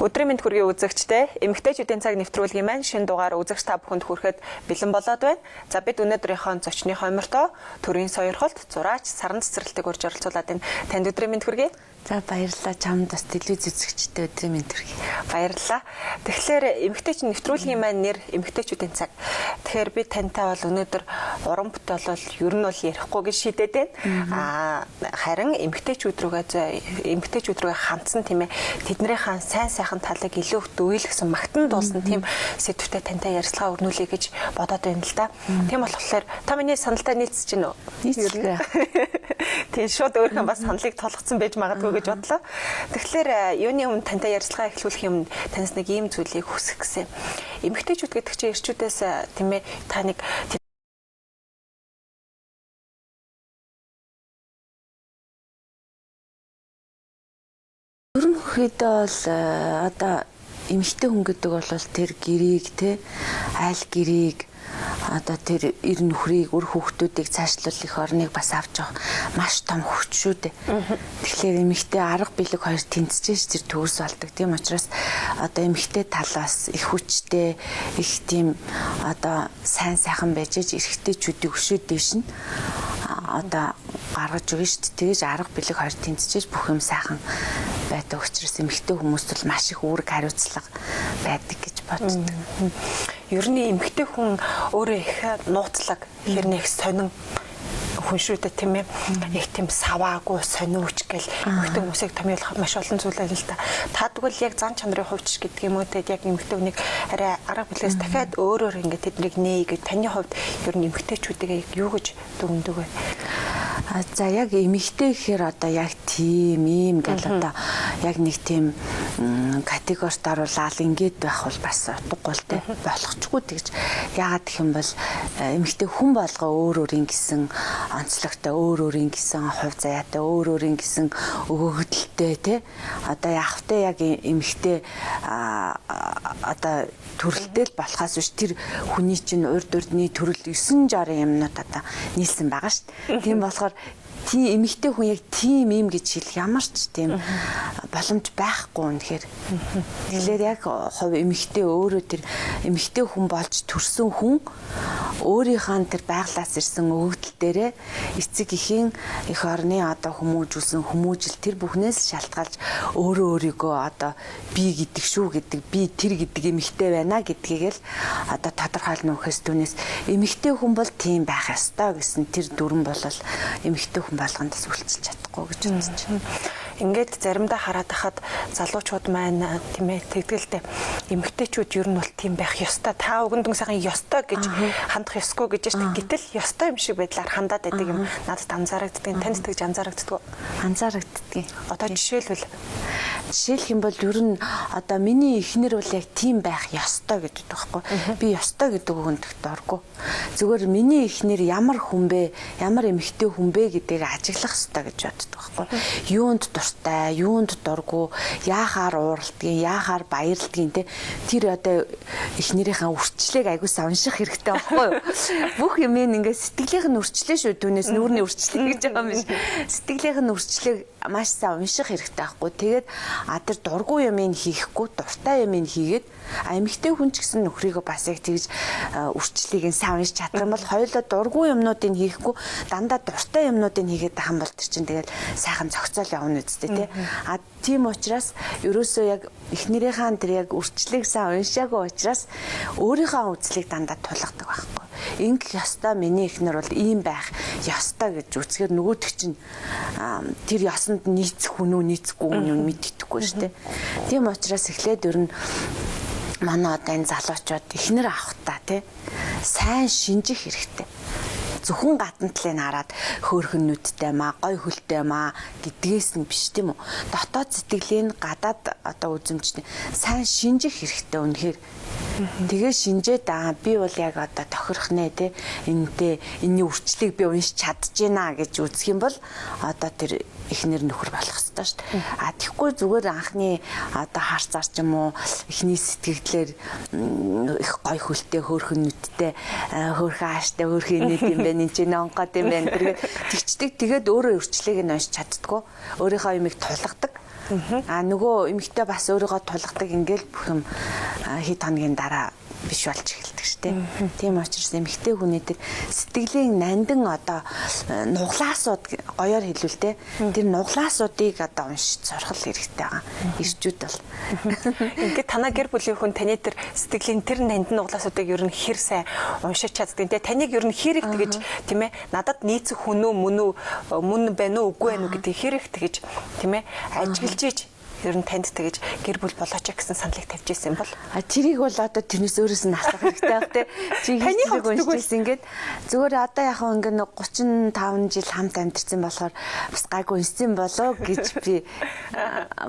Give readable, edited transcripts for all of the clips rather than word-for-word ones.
Өдрийн мэнд хүргэе үзэгчдээ. Эмэгтэйчүүдийн цаг нэвтрүүлгийн маань шинэ дугаар үзэгч та бүхэнд хүрэхэд бэлэн болоод байна. За бид өнөөдрийнхөө зочны хоймортой төрийн сойрхолт зураач саран цэцэрлэлтийг урьж оролцуулаад байна. Танд өдрийн мэнд хүргэе. За баярлалаа. Чамд бас телевиз үзэгчдэд өдрийн мэнд хүргэе. Баярлалаа. Тэгэхээр эмэгтэйч нэвтрүүлгийн маань нэр эмэгтэйчүүдийн цаг. Тэгэхээр би тантай бол өнөөдөр уран бүтээл бол ер нь бол ярихгүй гэж шийдээд байна. Харин эмэгтэйчүүд рүүгээ хандсан тийм ээ тэднийхээ сайн сайхан талыг илүү дүүйлгэсэн магтан дуулсан тийм сэдвтэй тантай ярилцлага өрнүүлье гэж бодоод байна л да. Тийм болохоор та миний саналтай нийцэж гин үү? Нийцлээ. Тийм шууд өөрийнхөө бас саналыг тулгацсан байж магадгүй гэж бодлоо. Тэгэхээр юуны өмнө тантай ярилцлага эхлүүлэх юм танаас нэг ийм зүйлийг хүсэх гэсэн. Эмэгтэйчүүд гэдэг чинь эрчүүдээс тийм ээ та нэг Ерөнхийдөө бол одоо эмэгтэй хүн гэдэг бол тэр гэрийг те айл гэрийг одоо тэр эр нөхрийг үр хүүхдүүдийг цаашлуул их орныг бас авч явах маш том хүч шүү дээ. Тэгэхээр эмэгтэй арга билэг хоёр тэнцэж тэр төгс болдог. Тийм учраас одоо эмэгтэй талаас их хүчтэй, их тийм одоо сайн сайхан байж иж эрэгтэйчүүдийг өшөө дээш нь одоо гаргаж өгнө шүү дээ. Тэгэж арга билэг хоёр тэнцэж бүх юм сайхан байдаг учраас эмэгтэй хүмүүст бол маш их үүрэг хариуцлага байдаг гэж боддог. Ер нь эмэгтэй хүн өөрөө их нууцлаг, хэрнээ их сонин хүн шүү дээ тийм ээ. Их тийм саваагүй, сониуч гэл эмэгтэй хүмүүсийг томьёолох маш олон зүйл байна л да. Та тэгвэл яг зан чанарын хувьд ч гэдэг юм уу те яг эмэгтэй хүнийг арай арга билгээс дахиад өөрөөр ингээд тэднийг нээе гэж таны хувьд ер нь эмэгтэйчүүдийг юу гэж дүгнэдэг вэ? За яг эмэгтэй гэхээр одоо яг тийм ийм гэл одоо яг нэг тийм категорид оруулаад ингээд байх бол бас утгагүй л те болохчгүй тэгж. Яагаад гэх юм бол эмэгтэй хүн болго өөр өөрийн гэсэн онцлогтой, өөр өөрийн гэсэн хувь заяатай, өөр өөрийн гэсэн өгөгдөлтэй те. Одоо явахтай яг эмэгтэй одоо төрөлтэй л болохоос биш тэр хүний чинь урд урдны төрөл 9 60 юмнууд одоо нийлсэн байгаа шүү дээ. Тийм болохоор тийм эмэгтэй хүн яг тийм юм гэж хэлэх ямар ч тийм боломж байхгүй үнэхээр. Тэгэхээр яг хувь эмэгтэй өөрөө тэр эмэгтэй хүн болж төрсөн хүн өөрийнхөө тэр байглаас ирсэн өгөгдөл дээрээ эцэг эхийн эх орны одоо хүмүүжүүлсэн хүмүүжил тэр бүхнээс шалтгаалж өөрөө өөрийгөө одоо би гэдэг шүү гэдэг, би тэр гэдэг эмэгтэй байна гэдгийг л одоо тодорхойлно гэхээс түүнээс эмэгтэй хүн бол тийм байх ёстой гэсэн тэр дүрэн бол эмэгтэй хүн болгонд бас үйлчилж чадахгүй гэж бодож байна. Ингээд заримдаа хараад хахад залуучууд маань тийм ээ тэгдэлтэй эмэгтэйчүүд ер нь бол тийм байх ёстой. Та өгөн дүн сайхан ёстой гэж хандах ёсгүй гэж шүү дээ. Гэтэл ёстой юм шиг байдлаар хандаад байдаг юм надад анзаарагддаг. Танд тэгж анзаарагддаг уу? Анзаарагддаг. Одоо жишээлбэл жишээлх юм бол ер нь одоо миний эхнэр бол яг тийм байх ёстой гэдэг байхгүй. Би ёстой гэдэг үгэнд доргүй. Зүгээр миний эхнэр ямар хүн бэ? Ямар эмэгтэй хүн бэ гэдгийг ажиглах ёстой гэж боддог байхгүй. Юунд дуртай, юунд дургүй, яахаар ууралдгийг, яахаар баярлдгийг те. Тэр одоо эхнэрийнхээ үрчлээг аягуулсаа унших хэрэгтэй байхгүй юу? Бүх юм ингээ сэтгэлийнх нь үрчлээ шүү. Түүнээс нүүрний үрчлээ гэж байгаа юм биш. Сэтгэлийнх нь үрчлээг маш сайн унших хэрэгтэй байхгүй. Тэгээд тэр дургүй юм хийхгүй, дуртай юм хийгээд эмэгтэй хүн ч гэсэн нөхрийгөө бас яг тэгж үрчлэгийг нь сайн уншиж чадах юм бол хоёулаа дургүй юмнуудыг хийхгүй, дандаа дуртай юмнуудыг хийгээд байх юм бол тэр чинь тэгэл сайхан зохицол явна үсттэй тий. Тийм учраас ерөөсөө яг эхнэрийнхээ тэр яг үрчлэгийг сайн уншаагүй учраас өөрийнхөө үзлийг дандаа тулгадаг байхгүй. Ингэх ёстой миний эхнэр бол ийм байх ёстой гэж үзэхээр нөгөөдөг чинь тэр ёсонд нийцэх хүн үү нийцэхгүй хүн үү мэддэхгүй шүү дээ. Тийм учраас эхлээд ер нь манай одоо энэ залуучууд эхнэр авахтаа тий сайн шинжих хэрэгтэй. Зөвхөн гадна талыг хараад хөөрхөн нүдтэй маа, гой хөлтэй маа гэдгээс нь биш тийм үү. Дотоод сэтгэлийн гадаад одоо үзэмжтэй сайн шинжих хэрэгтэй үнэхээр. Тэгээ шинжээд би бол яг одоо тохирох нэ те энэтэй энэний үрчлэгийг би уншиж чадж гинэ гэж үзэх юм бол одоо тэр эхнэр нөхөр болох ёстой шүү дээ. А тэгэхгүй зүгээр анхны одоо харцаар ч юм уу эхний сэтгэгдлэр их гой хөлтэй хөөрхөн нүдтэй хөөрхөн ааштай хөөрхөн инээд юм байна энэ чинь онгод юм байна тэргээд тэгчдэг. Тэгээд өөрөө үрчлэгийг нь уншиж чаддггүй. Өөрийнхөө юмыг тулгадаг. А нөгөө эмэгтэй бас өөрийгөө тулгадаг, ингээл бүх юм хэд хоногийн дараа биш болж эхэлдэг шүү дээ. Тийм учраас эмэгтэй хүний тэр сэтгэлийн нандин одоо нуглаасууд гоёор хэлвэл те тэр нуглаасуудыг одоо уншиж сурах хэрэгтэй байгаа. Ирчүүд бол. Ингээд танаа гэр бүлийн хүн таны тэр сэтгэлийн тэр нандин нуглаасуудыг ер нь хэр сайн уншиж чаддаг те. Таныг ер нь хэр их тэгэж тийм ээ надад нийцэх хүн үү мөн үү мөн байна уу үгүй байна уу гэдгийг хэр их тэгэж тийм ээ ажиглаж иж ер нь танд тэгэж гэр бүл болооч гэсэн саналыг тавьж ирсэн бол а тэрийг бол одоо тэрнээс өөрөөс нь асуух хэрэгтэй байх те. Чи таны хэрэг хувьд уншиж ирсэн ингээд зүгээр одоо яг хөө ингээд 35 жил хамт амьдэрсэн болохоор бас гайгүй уншсан болоо гэж би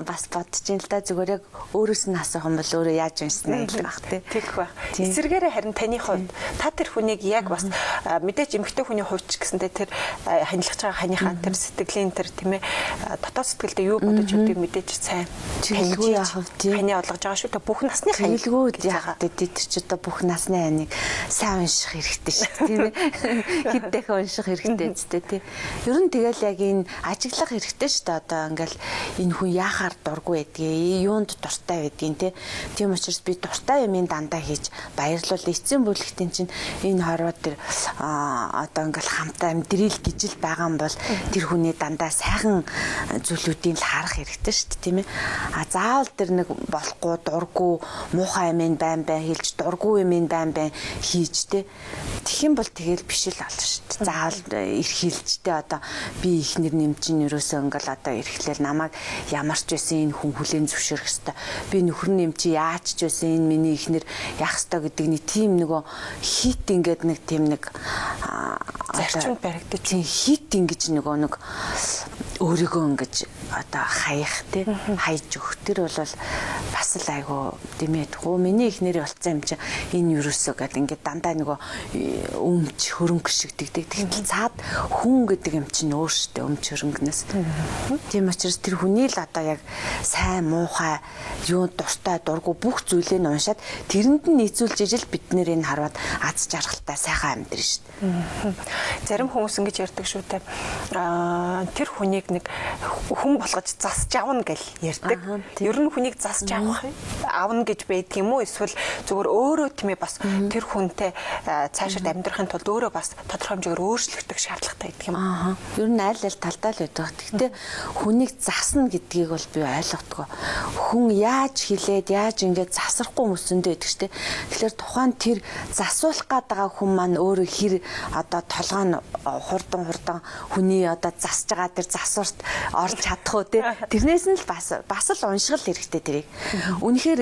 бас бодож ин л да. Зүгээр яг өөрөөс нь асуух юм бол өөрөө яаж уншсан гэдэг байх те. Тэгэх байх. Эсвэргээрээ харин таны хувьд та тэр хүнийг яг бас мэдээж эмэгтэй хүний хувьд ч гэсэнтэй тэр ханилгаж байгаа ханыхаа тэр сэтгэлийн тэр тийм ээ дотоод сэтгэлдээ юу бодож өгдгийг мэдээж сайн чиглэлгүй яах вэ тийм ханы олгож байгаа шүү дээ. Бүх насны хань чиглэлгүй яах вэ? Тэр чи одоо бүх насны ханыг сайн унших хэрэгтэй шүү дээ тийм ээ. Хэд дахин унших хэрэгтэй зү тийм. Ер нь тэгэл яг энэ ажиглах хэрэгтэй шүү дээ. Одоо ингээл энэ хүн яахаар дургүй байдгийг, юунд дуртай байдгийг тийм. Тийм учраас би дуртай юмын дандаа хийж баярлуул. Эцсийн бүлэгтэн чинь энэ хорвоо тэр одоо ингээл хамтаа амьдрил гэж л байгаа юм бол тэр хүний дандаа сайхан зүйлүүдийг л харах хэрэгтэй шүү дээ тийм ээ. А заавал тэр нэг болохгүй дургүй муухай юм байн байн хэлж дургүй юм байн байн хийж те. Тэгэх юм бол тэгэл биш л болно шүү дээ. Заавал эрхэлж те одоо би ихнэр нэмчин ерөөсөө ингээл одоо эрхлээл намайг ямар ч байсан энэ хүн хүлээн зөвшөөрөх хэвээр. Би нөхөр нэмчин яаж ч байсан энэ миний ихнэр яах хэвээр гэдэг нэг тийм нөгөө хит ингээд нэг тийм нэг зарчимд баригдаж тийм хит ингэж нөгөө нэг өөрийгөө ингэж одоо хаях те хайж өгөх тэр бол бас л айгу дэмээд хөө миний ихнэрээ болцсон юм чинь энэ юусоо гэл ингээд дандаа нөгөө өмч хөрөнгө шиг тэгдэг. Тэгтэл цаад хүн гэдэг юм чинь өөр штэ өмч хөрөнгнөөс. Тийм учраас тэр хүний л одоо яг сайн муухай юу дуртай дургу бүх зүйлээ нь уншаад тэрэнд нь нийцүүлж ижил бид нэр энэ харваад аз жаргалтай сайхан амьдрын штэ. Зарим хүмүүс ингэж ярьдаг шүү дээ. Тэр хүнийг нэг хүн болгож засж авна гэл ярьдаг. Ер нь хүнийг засж авах авна гэж байдаг юм уу? Эсвэл зүгээр өөрөө тийм ээ бас тэр хүнтэй цаашид амьдрахын тулд өөрөө бас тодорхой хэмжээгээр өөрчлөгдөх шаардлагатай байдаг юм. Ер нь аль аль талдаа л байдаг. Гэхдээ хүнийг засна гэдгийг бол би ойлгодгоо. Хүн яаж хилээд яаж ингэж засрахгүй мөсөндөө байдаг штэ. Тэгэхээр тухайн тэр засуулах гээд байгаа хүн маань өөрөө хэр одоо толгой нь хурдан хүний одоо засж байгаа тэр засварт орж чадах уу те. Тэрнээс нь л бас л уншгал хэрэгтэй тэрийг. Үнэхээр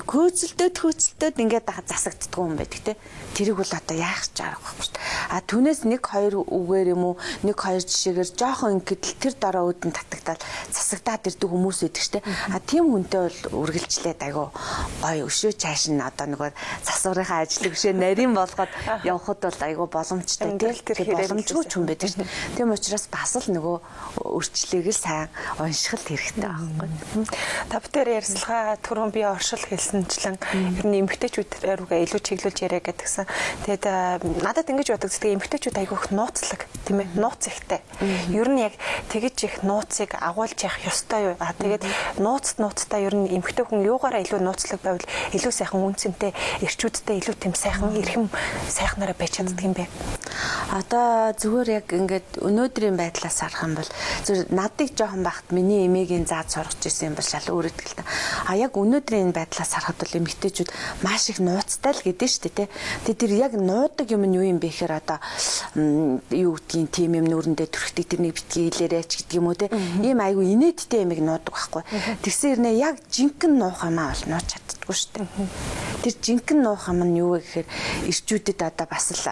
хөөцөлдөөд ингээд засагддгүй юм байдаг те. Тэрийг бол одоо яах ч аргагүй шүү дээ. А түүнээс 1 2 үгээр юм уу 1 2 жишээгээр жоохон ингээд л тэр дараа үүдэн татагдаад засагдаад ирдэг хүмүүс байдаг шүү дээ. А тийм хүнтэй бол үргэлжлээд айгу гоё өшөө чааш нь одоо нөгөө засварынхаа ажлыг өшөө нарийн болгоод явхад бол айгу боломжтой тийм боломжгүй ч хүн байдаг шүү дээ. Тийм учраас бас л нөгөө өрчлөгийг л сайн унших л хэрэгтэй байхгүй. Та бүхэн ярьцлага түрүүн би оршил хэлсэнчлэн ер нь эмэгтэйчүүд рүүгээ илүү чиглүүлж яриа гэдгсэн. Тэгээд надад ингэж бодогддог эмэгтэйчүүд айгүй их нууцлаг тийм ээ нууц ихтэй. Ер нь яг тэгэж их нууцыг агуулж явах ёстой юу? А тэгээд нууцтай ер нь эмэгтэй хүн юугаараа илүү нууцлаг байвал илүү сайхан үнцэнтэй эрчүүдтэй илүү тийм сайхан эрхэм сайхнараа байж чаддаг юм бэ? Одоо зүгээр яг ингээд өнөөдрийн байдлаас харах юм бол зүгээр надыг жоохон байхад миний эмээгийн зааж сургаж ирсэн юм бол шал өөр идэг л та. А яг өнөөдрийн энэ байдлаас харахад бол эмэгтэйчүүд маш их нууцтай л гэдэг шүү дээ, тэ. Тэгээ тэр яг нуудаг юм нь юу юм бэ гэхээр одоо юу гэдгийг тийм юм нүрэндээ төрхтөг тэрнийг битгий хэлээрэй ч гэдэг юм уу те. Ийм айгу инээдтэй юмыг нуудаг байхгүй. Тэгсэн хэрнээ яг жинхэнэ нуух юм аа бол нууч чаддаггүй шүү дээ. Тэр жинхэнэ нуух юм нь юу вэ гэхээр ирчүүдэд одоо бас л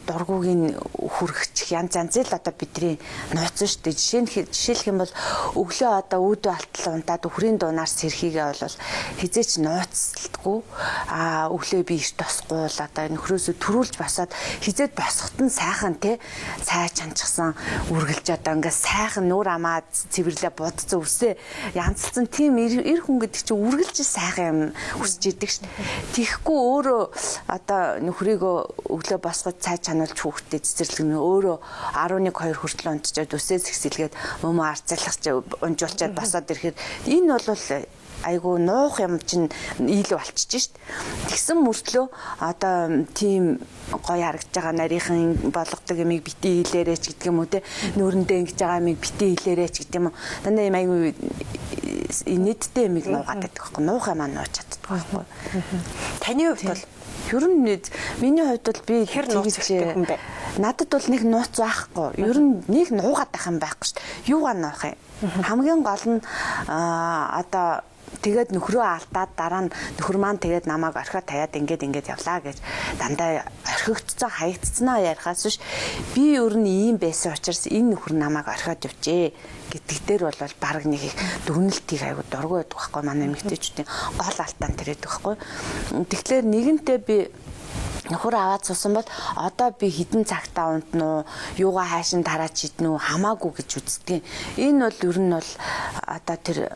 дургугийн хүрхчих янз янз л одоо бидний нууц шүү дээ. Жишээлх юм бол өглөө одоо үүдөө алтал унтаад үхрийн дуунаар сэрхийгээ бол хизээч нууцлдаггүй. А өглөө би эрт босхгүй л одоо нөхрөөсөө төрүүлж босоод хизээд босоход нь сайхан те цай чанчсан үргэлж одоо ингээ сайхан нүүр амаа цэвэрлээ будцсан үсээ янзлсан тийм эр хүн гэдэг чинь үргэлж сайхан юм хүсэж идэг шүү дээ. Тэгэхгүй өөрөө одоо нөхрийгөө өглөө босгож цай чануулж унуулж хүүхдээ цэцэрлэг нь өөрөө 11 2 хүртэл унтчаад үсээ зэгсэлгээд мөмө арцалах чи унжуулчаад босоод ирэхээр энэ бол айгу нуух юм чинь ийлүү болчихж шít. Тэгсэн мөртлөө одоо тийм гоё харагдж байгаа нарийнхан болгодог юмыг бити хийлээрэй ч гэдэг юм уу те. Нүүрэндээ ингэж байгаа юмыг бити хийлээрэй ч гэдэг юм уу. Дандаа юм айгу инээдтэй юмыг нуугаад байдаг байхгүй. Нуух юм аа нууж чаддаг байхгүй. Таны хувьд бол ер нь миний хувьд бол би хэр нууц хүн бэ? Надад бол нэг нууц байхгүй. Ер нь нэг нуугаад байх юм байхгүй шүү дээ. Юугаа нуух юм? Хамгийн гол нь одоо тэгээд нөхрөө алдаад дараа нь нөхөр маань тэгээд намайг орхиод тавиад ингээд ингээд явлаа гэж дандаа орхигдсон хаягдсанаа ярихаас биш би ер нь ийм байсан учраас энэ нөхөр намайг орхиод явжээ гэдэг дээр бол баг нэг их дүгнэлтийг айгу дургүй байдаг байхгүй манай эмэгтэйчүүдийн гол алтан тэр байдаг байхгүй. Тэгэхээр нэгэнтээ би нөхөр аваад сусан бол одоо би хідэн цагтаа унтна уу, юугаа хайшин тараач хіднэ үү хамаагүй гэж үздэг. Энэ бол ер нь бол одоо тэр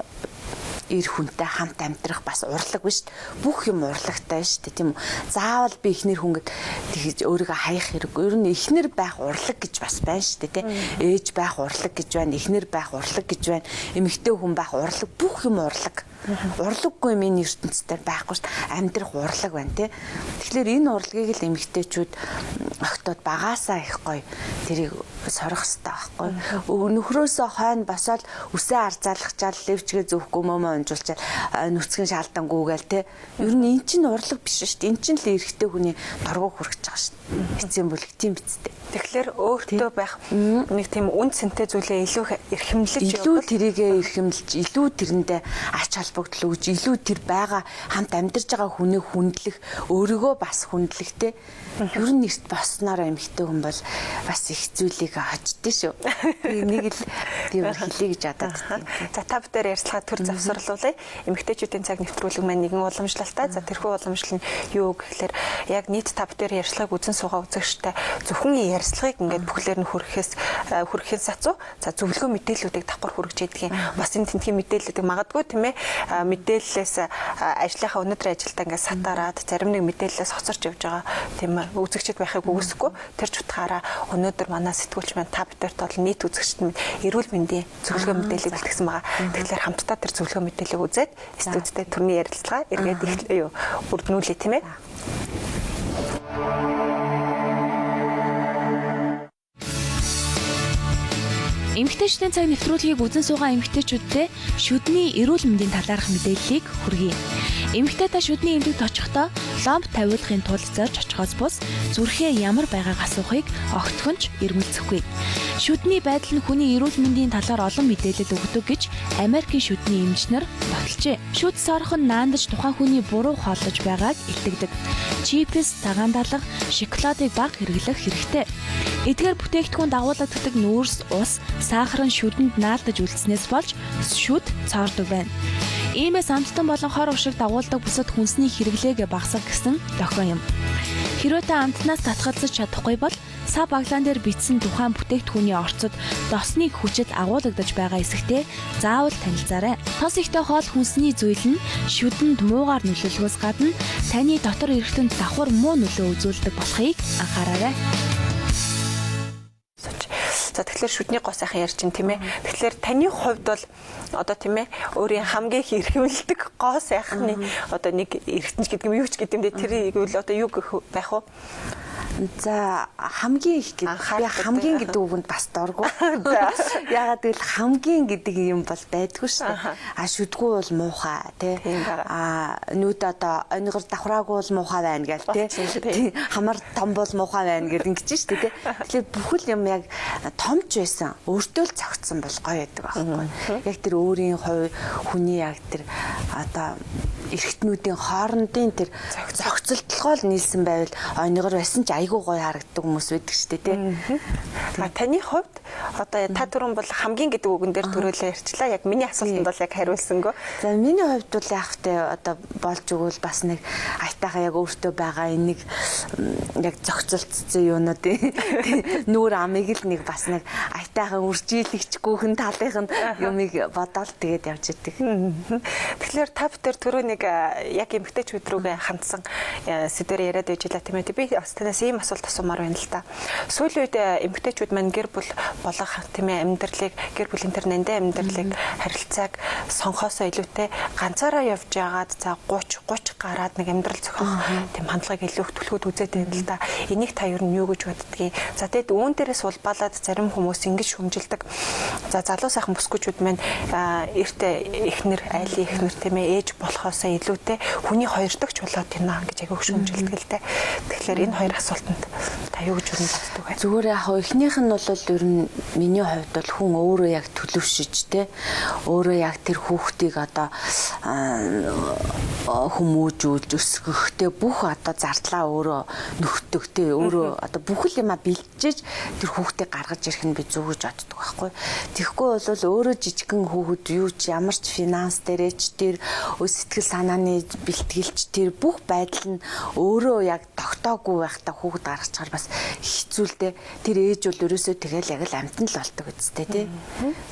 эр хүнтэй хамт амьдрах бас урлаг биш. Бүх юм урлагтай шүү дээ, тийм үү? Заавал би эхнэр хүн гэд тэгж өөрийгөө хаях хэрэггүй. Ер нь эхнэр байх урлаг гэж бас байна шүү дээ, тийм. Ээж байх урлаг гэж байна, эхнэр байх урлаг гэж байна, эмэгтэй хүн байх урлаг, бүх юм урлаг. Урлаггүй юм энэ ертөнцийн байхгүй шүү дээ. Амьдрах урлаг байна, тий. Тэгэхээр энэ урлагийг л эмэгтэйчүүд октод багаасаа их гоё тэрийг сорох хэрэгтэй байхгүй. Нөхрөөсөө хойно босоод үсээ арзаалгачаал левчгээ зөөхгүй мөмөө унжуулчаал нүцгэн шаалтангүү гээл те. Ер нь эн чинь урлаг биш шүү дээ. Эн чинь л эрэгтэй хүний дургуг хүргэж байгаа шүү дээ. Эцсийн бүлэг тийм биз дээ. Тэгэхээр өөртөө байх нэг тийм үн цэнтэй зүйлээ илүү эрхэмлэж илүү тэрийгэ эрхэмлж, илүү тэрэндээ ач холбогдол өгж, илүү тэр байгаа хамт амьдарч байгаа хүнийг хүндлэх, өөрийгөө бас хүндлэх те. Ер нь эрт босноор эмэгтэй хүн бол бас их зүйлийг хождсон шүү. Би нэг л тийм хэлье гэж бодоод байна. За та бүдээр ярьцлага төр завсарлуулъя. Эмэгтэйчүүдийн цаг нэвтрүүлэг маань нэгэн уламжлалтай. За тэрхүү уламжлал нь юу гэхлээр яг нийт та бүдээр ярьцлагыг үзэн суугаа үзэгчтэй зөвхөн ярьцлагыг ингээд бүхлээр нь хүргэхээс сацуу за зөвлөгөө мэдээллүүдийг давхар хүргэж ядгийн. Бас энэ тентхийн мэдээллүүдийг магадгүй тийм мэдээллээс ажлынхаа өнөөдрийн ажилдаа ингээд сатараад зарим нэг мэдээллээс хоцорч явж байгаа тийм үзэгчд байхыг үгүйсэхгүй. Тэр ч утгаараа өнөөдөр манай сэтгүүлч маань та бүдэрт бол нийт үзэгчд минь эрүүл мэндийн зөвлөгөө мэдээллийг бэлтгэсэн байгаа. Тэгэхээр хамтдаа тэр зөвлөгөө мэдээллийг үзээд студидтэй төрний ярилцлага эргээд юу үрднүүлээ тийм ээ. Эмэгтэйчүүдийн цаг нэвтрүүлгийг үзэн суугаа эмэгтэйчүүддээ шүдний эрүүл мэндийн талаарх мэдээллийг хүргэе. Эмэгтэй та шүдний эмнэлэгт очихдоо ломб тавиулахын тулд зорж очихоос бус зүрхээ ямар байгааг асуухыг огтхон ч эрмэлзэхгүй. Шүдний байдал нь хүний эрүүл мэндийн талаар олон мэдээлэл өгдөг гэж Америкийн шүдний эмч нар баталжээ. Шүд сорох нь наандаж тухайн хүний буруу хооллож байгааг илтгэдэг. Чипс, цагаан далга, шоколадыг бага хэрэглэх хэрэгтэй. Эдгээр бүтээгдэхүүн дагуулагддаг нүүрс, ус, сахар нь шүдэнд наалдаж үлдснээс болж шүд цоордог байна. Иймээс амттан болон хор уршиг дагуулдаг бусад хүнсний хэрэглээг багасгах гэсэн дохио юм. Хэрвээ та амтнаас татгалзаж чадахгүй бол сав баглаан дээр бичсэн тухайн бүтээгдэхүүний орцод досны хүчит агуулгадаж байгаа эсэхтэй заавал танилцаарай. Тос ихтэй хоол хүнсний зүйл нь шүдэнд муугаар нөлөөлөхөөс гадна таны дотор эрхтэнд давхар муу нөлөө үзүүлдэг болохыг анхаараарай. За тэгэхээр шүдний гоо сайхан ярьж чинь тийм ээ. Тэгэхээр таны хувьд бол одоо тийм ээ өөрийн хамгийн их эрхэмлдэг гоо сайхны одоо нэг эргэтэнч гэдэг юм юу ч гэдэг юм дээ. Тэрийг бол одоо юу гэх байх вэ? За хамгийн их гэдэг би хамгийн гэдэг үгэнд бас доргүй. Яагаад гэвэл хамгийн гэдэг юм бол байдгүй шүү дээ. А шүдгүү бол муухай тий. А нүд одоо онигор давхраагүй бол муухай байна гэл тий. Хамар том бол муухай байна гэл ингэж шүү дээ тий. Тэгэхээр бүхэл юм яг томч байсан өөртөө л цогцсон бол гоё байдаг байхгүй. Яг тэр өөрийн хувь хүний яг тэр одоо эргэтнүүдийн хоорондын тэр зохицолтлогоо л нийлсэн байвал онигор байсан ч айгүй гоё харагддаг хүмүүс байдаг шүү дээ тий. Таны хувьд одоо та түрүүн бол хамгийн гэдэг үгэн дээр төрөөлөө ярьчлаа. Яг миний асуултанд бол яг хариулсангүй. За миний хувьд бол яг тэ одоо болж өгвөл бас нэг аятайхаа яг өөртөө байгаа энэ нэг яг зохицолцсон юунууд нүүр амыг л нэг бас нэг аятайхан үржийлэгчгүйхэн талынх нь юмыг бодоол тэгээд явж идэг. Тэгэхээр та бүхэн түрүү нэг нэг яг эмэгтэйчүүд рүүгээ хандсан сэдвээр яриад байж лээ тийм ээ. Би бас танаас ийм асуулт асуумаар байна л да. Сүүлийн үед эмэгтэйчүүд маань гэр бүл болох тийм ээ амьдралыг, гэр бүлийн тэр нандин амьдралыг, харилцааг сонхоосоо илүүтэй ганцаараа явж байгаад за 30 30 гараад нэг амьдрал зохиох тийм хандлагыг илүү их түлхүүд үзээд байна л да. Энийг та ер нь юу гэж боддгийг. За тэгэд үүн дээрээс улбаалаад зарим хүмүүс ингэж шүмжилдэг. За залуу сайхан бүсгүүчүүд маань эрт эхнэр, айлын эхнэр тийм ээ ээж болохоосоо илүүтэй хүний хоёр дахь болоод байна гэж айгүй шүмжилдэг л дээ. Тэгэхээр энэ хоёр асуултанд та юу гэж юу боддог вэ? Зүгээр яг эхнийх нь бол ер нь миний хувьд бол хүн өөрөө яг төлөвшөж те өөрөө яг тэр хүүхдийг одоо хүмүүжүүлж өсгөх те бүх одоо зардлаа өөрөө нөхдөг те өөрөө одоо бүх л юма бэлтжиж тэр хүүхдийг гаргаж ирэх нь би зөв гэж боддог байхгүй. Тэгэхгүй бол өөрөө жижигхэн хүүхэд юу ч ямар ч финанс дээрээ ч тэр сэтгэл санааны бэлтгэлч тэр бүх байдал нь өөрөө яг тогтоогүй байхдаа хүүхэд гаргachаар бас хэцүү л дээ. Тэр ээж бол ерөөсөө тэгэл яг л амтан л болдог үсттэй тий.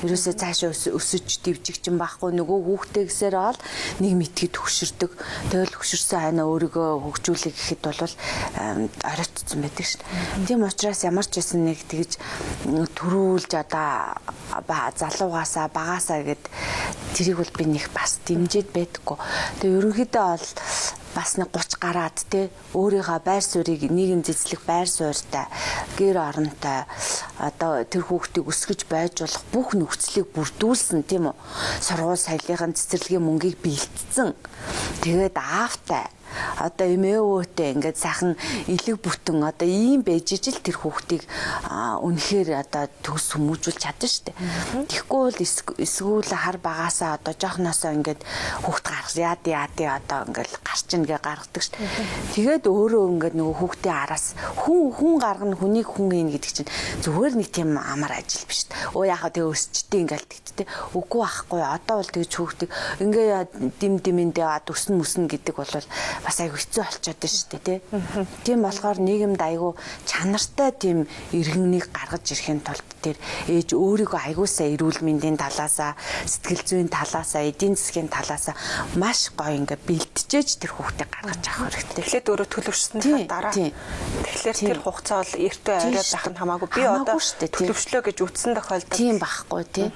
Ерөөсөө цаашаа өсөж дэвжигчин байхгүй нөгөө хүүхдээ гэсээр ол нэг мэтгэд хөшөрдөг. Тэгэл хөшөрсөн хойноо өөрийгөө хөгжүүлэх гэхэд бол оройтцсон байдаг шин. Тийм учраас ямар ч байсан нэг тэгж төрүүлж одоо залуугаасаа багаасаа гэд тэрийг бол би нэг бас дэмжиж байдаггүй. Тэгээ ерөнхийдөө бол бас нэг 30 гараад те өөрийнхөө байр суурийг нийгэм цэцлэх байр суурьтай гэр оронтой одоо тэр хүүхдийг өсгөж байж болох бүх нөхцөлийг бүрдүүлсэн тийм үү, сургууль соёлын цэцэрлэгийн мөнгийг бэлтцсэн, тэгээд аавтай одоо эмээвөөтэй ингээд сайхан элэг бүтэн одоо ийм байж ижил тэр хүүхдийг үнэхээр одоо төгс хүмүүжүүлж чадна шүү дээ. Тэгэхгүй бол эсвэл хар багаасаа одоо жоохноосоо ингээд хүүхд гаргах яад яад одоо ингээд гарч ин гэ гаргадаг шүү дээ. Тэгээд өөрөө ингээд нөгөө хүүхдийн араас хүн гаргана, хүнийг хүн ийн гэдэг чинь зүгээр нэг тийм амар ажил биш шүү дээ. Өө яхаа тэгээ өсчдээ ингээд тэгтээ. Үгүй байхгүй, одоо бол тэгж хүүхдийг ингээд дим димэндээ өснө мөснө гэдэг бол бас айгүй хэцүү болчиход байна шүү дээ тий. Тийм болохоор нийгэмд айгүй чанартай тийм иргэннийг гаргаж ирэхин тулд тэр ээж өөрийгөө айгүй сайн эрүүл мэндийн талаасаа, сэтгэл зүйн талаасаа, эдийн засгийн талаасаа маш гоё ингээ бэлтжээж тэр хүүхдийг гаргаж авах хэрэгтэй. Тэгэхээр өөрөө төлөвшсөн дараа. Тэгэхээр тэр хугацаа бол эртөө орой байх нь хамаагүй. Би одоо төлөвшлөө гэж үтсэн тохиолдолд тийм байхгүй тий.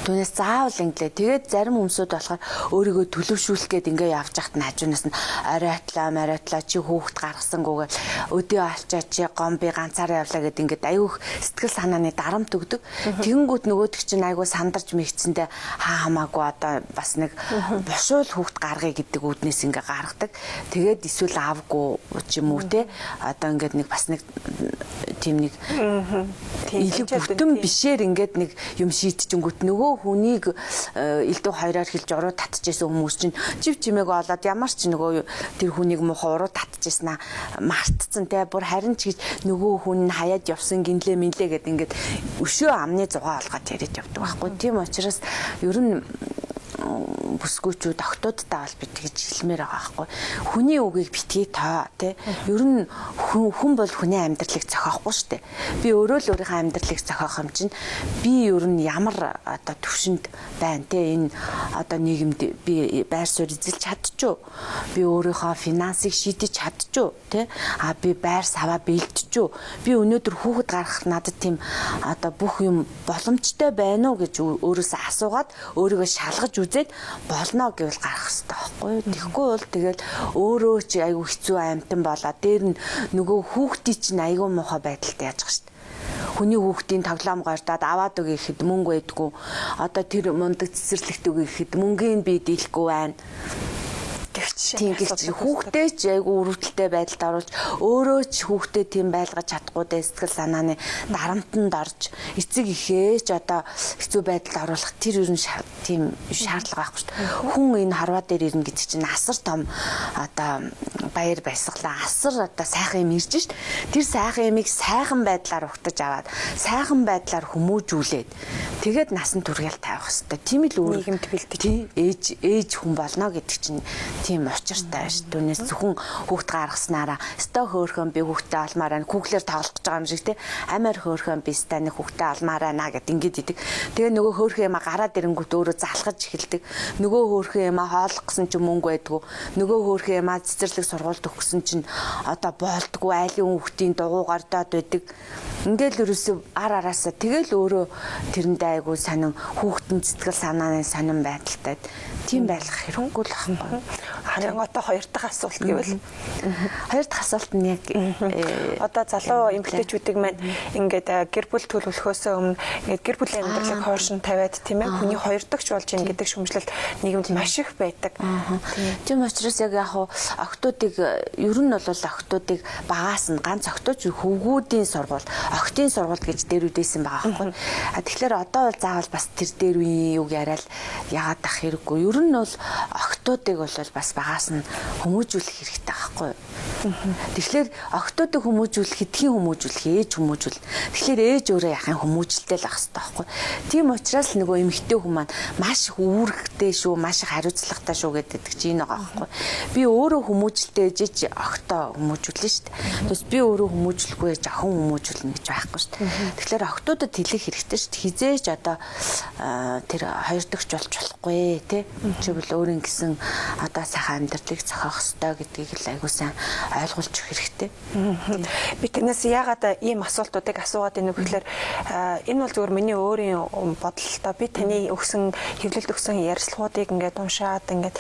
Түүнээс заавал инглээ. Тэгээд зарим хүмүүсүүд болохоор өөрийгөө төлөвшүүлэх гээд ингээ явж хахад нь хажуунаас нь оройтлаа, мориотлаа чи хүүхд гаргасангүйгээ өдөө олчоо чи гом би ганцаараа явлаа гэд ингээд айгүйх сэтгэл санааны дарамт өгдөг. Тэгэнгүүт нөгөөдөг чинь айгүй сандарч мэгцэндээ хаа хамаагүй одоо бас нэг бушуул хүүхд гаргая гэдэг үүднээс ингээ гаргадаг. Тэгээд эсвэл аавгүй ч юм уу те одоо ингээд нэг бас нэг тийм нэг илэг бүтэн бишээр ингээд нэг юм шийдчихэнгүүт нөгөө хүнийг элдв хоёроор хэлж уруу татчихсан хүмүүс чинь чив чимээг олоод ямар ч нөгөө тэр хүнийг муухай уруу татчихсан аа мартцсан те бүр харин ч гэж нөгөө хүн нь хаяад явсан гинлээ минлээ гэд ингээд өшөө амны зугаа олгоод яриад явдаг байхгүй. Тийм учраас ер нь бүсгүүчүүд октоудтай бол би тэгж хэлмээр байгаа байхгүй. Хүний үгийг битгий тоо тий. Ер нь хүн бол хүний амьдралыг зохиохгүй шүү дээ. Би өөрөө л өөрийнхөө амьдралыг зохиох юм чинь би ер нь ямар одоо төвшөнд байна тий. Энэ одоо нийгэмд би байр суурь эзэлж чадчихв. Би өөрийнхөө финансыг шийдэж чадчихв тий. А би байр саваа бэлтжүү. Би өнөөдөр хүүхэд гаргах надад тийм одоо бүх юм боломжтой байна уу гэж өөрөөсөө асуугаад өөрийгөө шалгаж үзээд болно гэвэл гарах хэрэгтэй байхгүй юу. Тэгэхгүй бол тэгэл өөрөө чи айгүй хэцүү амтан болоо. Дээр нь нөгөө хүүхдийн чинь айгүй муухай байдалтай яаж байгаа шүү дээ. Хүний хүүхдийн тоглоом гордоод аваад өгье гэхэд мөнгө байдгүй. Одоо тэр мундаг цэцэрлэгт өгье гэхэд мөнгийг би дийлэхгүй байна. Тийм гэгч хүүхдээ ч айгүй өрөвдөлтэй байдалд оруулж өөрөө ч хүүхдээ тийм байлгаж чадахгүй дээ сэтгэл санааны дарамтанд орж эцэг эхээ ч одоо хэцүү байдалд оруулах тэр ер нь тийм шаардлага байхгүй шүү дээ. Хүн энэ харваа дээр ирнэ гэдэг чинь асар том одоо баяр баясгалан асар одоо сайхан юм ирж шít. Тэр сайхан юмыг сайхан байдлаар ухтаж аваад сайхан байдлаар хүмүүжүүлээд тэгээд насан туршид тавих хэрэгтэй. Тийм л нийгэмд бэлдэж ээж хүн болно гэдэг чинь тийм тийм учиртай ш. Түүнээс зөвхөн хүүхд гаргаснараа өстой хөөрхөн би хүүхдээ олмоор байна. Хүүхлээр тоглох гэж байгаа юм шиг те. Амар хөөрхөн би өстой нэг хүүхдээ олмоор байна гэд ингэж идэг. Тэгээ нөгөө хөөрхөн юма гараад ирэнгүүт өөрөө залхаж эхэлдэг. Нөгөө хөөрхөн юма хооллох гэсэн чинь мөнгө байдгүй. Нөгөө хөөрхөн юма цэцэрлэг сургуульд өгсөн чинь одоо болдгоо айлын хүүхдийн дугуй гардаад байдаг. Ингээл ерөөсөө ар араасаа тэгэл өөрөө тэрэндээ айгуу сонин хүүхдэн сэтгэл санааны сонин байдалтай тийм байх хэрэггүй л байхгүй. Харин одоо хоёр дахь асуулт гэвэл хоёр дахь асуулт нь яг одоо залуу эмэгтэйчүүдийг маань ингээд гэр бүл төлөвлөхөөсөө өмнө ингээд гэр бүлийн амьдралыг хойшин тавиад тийм ээ хүний хоёр дахьч болж ийн гэдэг шүмжлэл нийгэмд маш их байдаг. Тийм учраас яг яг охтуудыг ер нь бол охтуудыг багаас нь ганц охтууч хөвгүүдийн сургууль, охтын сургууль гэж дээр үдээсэн байгаа байхгүй. А тэгэхээр одоо бол заавал бас тэр дээр үеийн юг яриад яагаад ах хэрэггүй. Ер нь бол охтуудыг бол бас багаас нь хүмүүжүүлэх хэрэгтэй байхгүй. Тэгэхээр охтуудыг хүмүүжүүлэх, хэдхийн хүмүүжүүлэх, ээж хүмүүжүүл. Тэгэхээр ээж өөрөө яхин хүмүүжлэлтэй л ах хэрэгтэй байхгүй. Тийм учраас л нөгөө эмэгтэй хүн маань маш их үүрэгтэй шүү, маш их хариуцлагатай шүү гэдэг чинь энэ байгаа байхгүй. Би өөрөө хүмүүжлэлтэй ээжэж охтоо хүмүүжүүлнэ шүү дээ. Тэгээс би өөрөө хүмүүжлэхгүй ээж охин хүмүүжүүлнэ гэж байхгүй шүү дээ. Тэгэхээр охтуудад хэлэх хэрэгтэй шүү дээ. Хизээж одоо тэр хоёр дахьч болж болохгүй тий. Чивэл өөрийн гэсэн одоо сайхан амьдралыг зохиох ёстой гэдгийг л айгуу сайн ойлгуулж өгөх хэрэгтэй. Би танаас яагаад ийм асуултуудыг асуугаад байна вэ гэхээр энэ бол зөвхөн миний өөрийн бодол л доо. Би таны өгсөн хэвлэлд өгсөн ярилцлагуудыг ингээд уншаад ингээд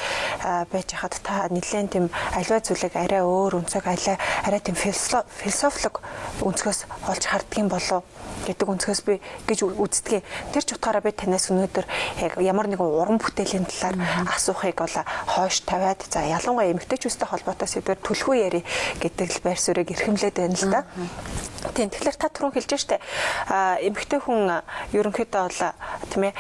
байж хахад та нэлээд тийм аливаа зүйлийг арай өөр өнцөг арай тийм философик өнцгөөс олж харддаг юм болов гэдэг өнцгөөс би гэж үздэг. Тэр ч утгаараа би танаас өнөөдөр яг ямар нэгэн уран бүтээлийн талаар асуухыг бол хойш тавиад за ялангуяа эмэгтэйчүүдтэй холбоотой сэдвээр түлхүү яри гэдэг л байр суурийг эрхэмлээд байна л да. Тийм, тэгэхээр та түрүүн хэлж штэ эмэгтэй хүн ерөнхийдөө бол тийм ээ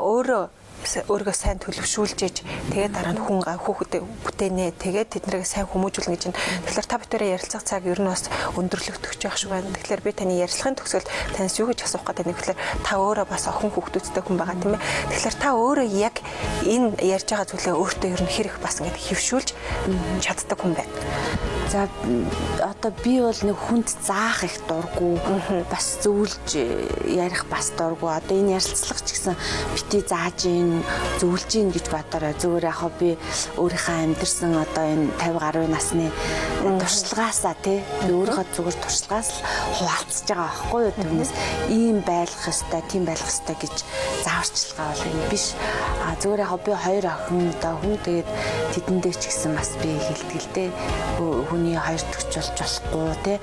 өөрөө өөрийгөө сайн төлөвшүүлж иж тэгээд дараа нь хүн хүүхдэд бүтээнэ тэгээд тэднийг сайн хүмүүжүүлнэ гэж байна. Тэгэхээр та бүхэн ярилцах цаг ер нь бас өндөрлөгдөх байх шиг байна. Тэгэхээр би таны ярилцлагын төгсгөл танаас юу гэж асуух гэдэг вэ гэхээр та өөрөө бас охин хүүхдүүдтэй хүн байгаа тийм ээ. Тэгэхээр та өөрөө яг энэ ярьж байгаа зүйлээ өөртөө ер нь хэрэг бас ингэж хэвшүүлж чаддаг хүн байна. За одоо би бол нэг хүнд заах их дурггүй, бас зөвлөж ярих бас дурггүй. Одоо энэ ярилцлага ч гэсэн бити зааж ийн, зөвлөж ийн гэж бодорой. Зүгээр яг би өөрийнхөө амьдарсан одоо энэ 50 гаруй насны туршлагаасаа тий би өөрийнхөө зүгээр туршлагаас л хуваалцаж байгаа байхгүй юу. Түүнээс ийм байх ёстой, тийм байх ёстой гэж зааварчилгаа бол юм биш. А зүгээр яг би хоёр охин одоо хүн тэгээд тэдэндээ ч гэсэн бас би хэлдэг л дээ. Хүний хоёр дахьч болж болохгүй тий.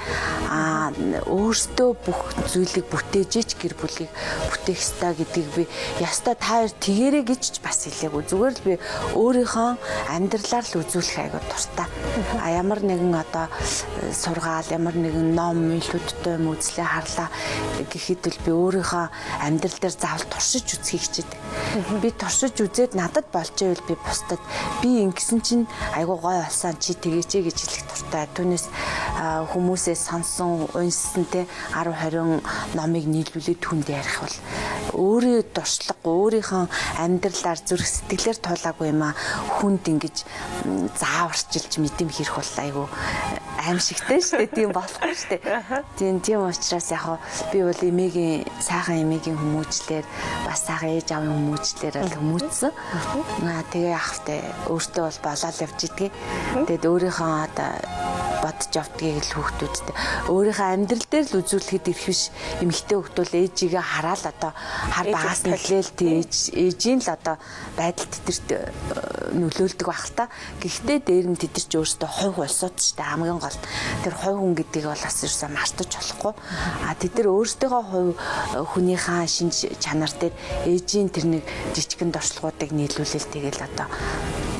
А өөртөө бүх зүйлийг бүтээж ич гэр бүлийг бүтээх ёстой гэдгийг би ястай та хоёр тэгэрэ гэж ч бас хэлээгүй. Зүгээр л би өөрийнхөө амьдралаар л үзүүлэх айгуу дуртай. А ямар нэгэн одоо сургаал, ямар нэгэн ном, илүүдтэй юм үзлээ харлаа гэхэд бол би өөрийнхөө амьдрал дээр заавал туршиж үзхийг хичээдэг. Би туршиж үзээд надад болж ивэл би бусдад би ингэсэн чинь айгуу гой болсон чи тэгээч гэж хэлэх дуртай. Түүнээс хүмүүсээ сонсон, унссан те 10 20 номыг нийлүүлээд түнд ярих бол өөрийн туршлага, өөрийнхөө амьдралаар зүрх сэтгэлээр туулаагүй юм а хүнд ингэж зааварчилж мэдэм хэрэг бол айгуу аимшигтэй шүү дээ. Тийм болохгүй шүү дээ. Тийм учраас яг би бол эмээгийн сайхан эмээгийн хүмүүжлэр бас сайхан ээж аавын хүмүүжлэр л хүмүүжсэн. Аа тэгээ ахвтай өөртөө бол болоод явж идэгий. Тэгээд өөрийнхөө одоо бодож явдгийг л хүүхдүүдтэй өөрийнхөө амьдрал дээр л үзүүлэхэд ирэх биш. Эмэгтэй хүүхд бол ээжигээ хараал одоо хар багаас нь эхлээл тий ээжийн л одоо байдал тэдэрт нөлөөлдөг байх л та. Гэхдээ дээр нь тэд нар ч өөрсдөө хувь улсууд ч тэ хамгийн гол тэр хувь хүн гэдгийг бол бас ерөөсөө мартаж болохгүй. А тэд нар өөрсдийнхөө хувь хүнийхээ шинж чанар дээр ээжийн тэр нэг жижигэн дуршлагуудыг нийлүүлэл тэгэл одоо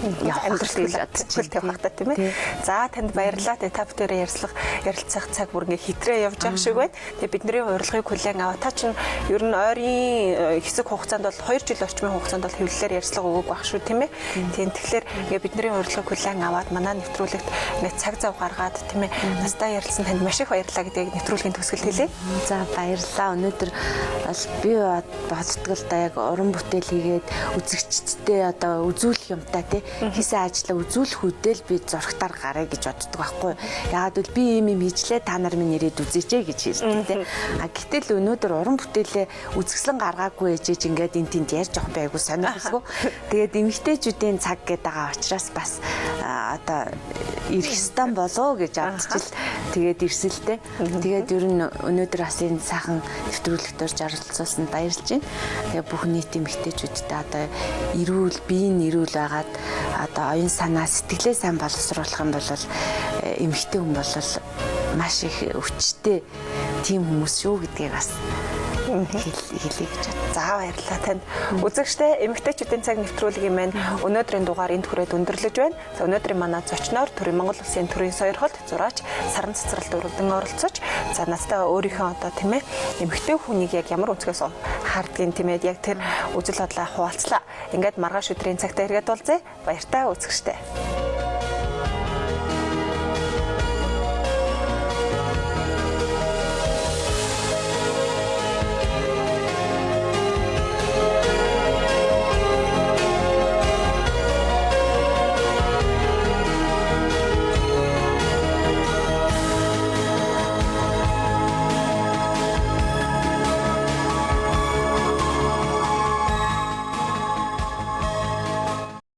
амьдрал бодож тавих та тийм ээ. За танд баярлалаа. Тэгээ та бүдээрээ ярилцах цаг бүр ингээ хитрээ явж байгаа шиг байна. Тэгээ бидний урилгыг хүлээн аваа. Та чинь ер нь ойрын хэсэг хугацаанд бол 2 жил орчмын хугацаанд бол хэвлэлээр ярилцлага өгөөг байх шүү тийм ээ. Тийм тэгэхээр ингээ бидний урилгыг хүлээн аваад манай нэвтрүүлэгт ингээ цаг зав гаргаад тийм ээ. Настай ярилцсан танд маш их баярлалаа гэдгийг нэвтрүүлгийн төгсгөлд хэлье. За баярлалаа. Өнөөдөр бол би боддог л да яг уран бүтээл хийгээд үзэгчдтэй одоо үзүүлэх юмтай тий. Хийсэн ажлаа үзүүлэх үедээ л би зурагтаар гараа гэж боддог байхгүй. Яагаад гэвэл би ийм юм хийжлээ, та нар минь ирээд үзээч гэж хэлдэг те. А гэтэл өнөөдөр уран бүтээлээ үзэсгэлэн гаргаагүй ээжээж ингээд энэ тэнд ярьж явах байгуу сонирхолгүй. Тэгээд эмэгтэйчүүдийн цаг гэдэг байгаа учраас бас одоо ирэх ёстой болов гэж бодчихл тэгээд ирсэн л дээ. Тэгээд ер нь өнөөдөр бас энэ сайхан нэвтрүүлэгт орж оролцуулсанд баярлж байна. Тэгээд бүх нийт эмэгтэйчүүдтэй одоо эрүүл, биеийн эрүүл байгаад одоо оюун санаа, сэтгэлээ сайн боловсруулах юм бол эмэгтэй хүн бол маш их өвчтэй тийм хүмүүс шүү гэдгийг бас хэлье гэж байна. За, баярлалаа танд. Үзэгчдээ, эмэгтэйчүүдийн цаг нэвтрүүлгийн маань өнөөдрийн дугаар энд хүрээд өндөрлөж байна. За, өнөөдрийн манай зочноор төрийн Монгол Улсын төрийн сойрхолт зураач Саран цэцэрлэлт өргөдөн оролцож, за, надтай өөрийнхөө одоо, тийм ээ, эмэгтэй хүнийг яг ямар өнцгөөс хардгийг, тийм ээ, яг тэр үзэл бодлоо хуваалцлаа. Ингээд маргааш өдрийн цагтаа эргээд уулзъя. Баяртай, үзэгчдээ.